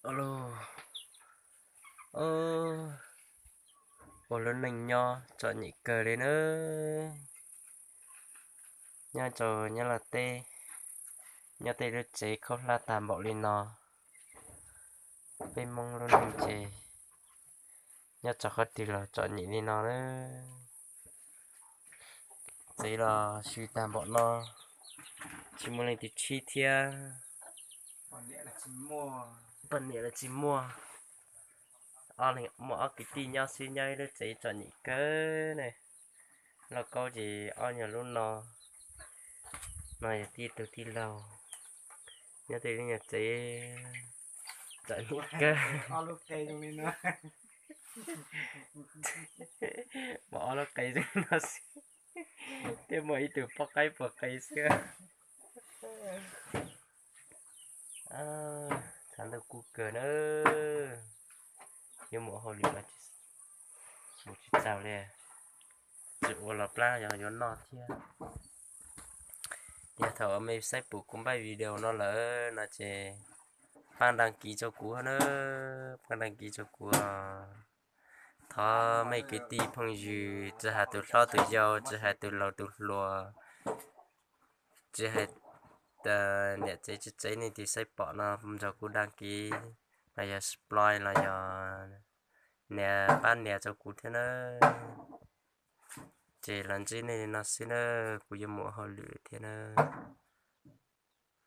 Ua lub neej nyob txom nyem kawg li nawb. Nyob rau nyob Los Tsuas, nyob tej lub tsev khaub hlab tag npaum li no, peb Hmoob lub neej ces nyob rau qhov twg los txom nyem li no nawb. Tsev los swb tag npaum no, tsis muaj leej twg ntsib thiab. Poj niam los tsis muaj, muaj ob kwv tij nyob xwb, nyob ib lub tsev txom nyem kawg ne. Lauj kaub ces ob nyuag lub no, no yog tij tug tij laug, nyob tej lub nyuag tsev txom nyem kawg. Muaj ob lub qe zoo no xwb, thiab muaj ib tug poj qaib puag qe xwb. Tshav ntuj kub kawg nawb, yuav mus hauj lwm los mus tsis txaus li, tsis ua los plab yog yuav noj thiab. Yog thaum mej saib pum kuv npaj video no lawm no ces pab đăng ký rau kuv nawb, pab đăng ký rau kuv. Thov mej kwv tij phooj ywg tsis hais tus hlob tus yau, tsis hais tus laus tus hluas, tsis hais niam tsev txiv tsev, nej tus saib pom no nrog kuv đăng ký los yog subscribe los yog nias pab nias rau kuv thiab nawb. Ces los ntsib nej li no xwb nawb, kuv yuav mus ua hauj lwm thiab nawb.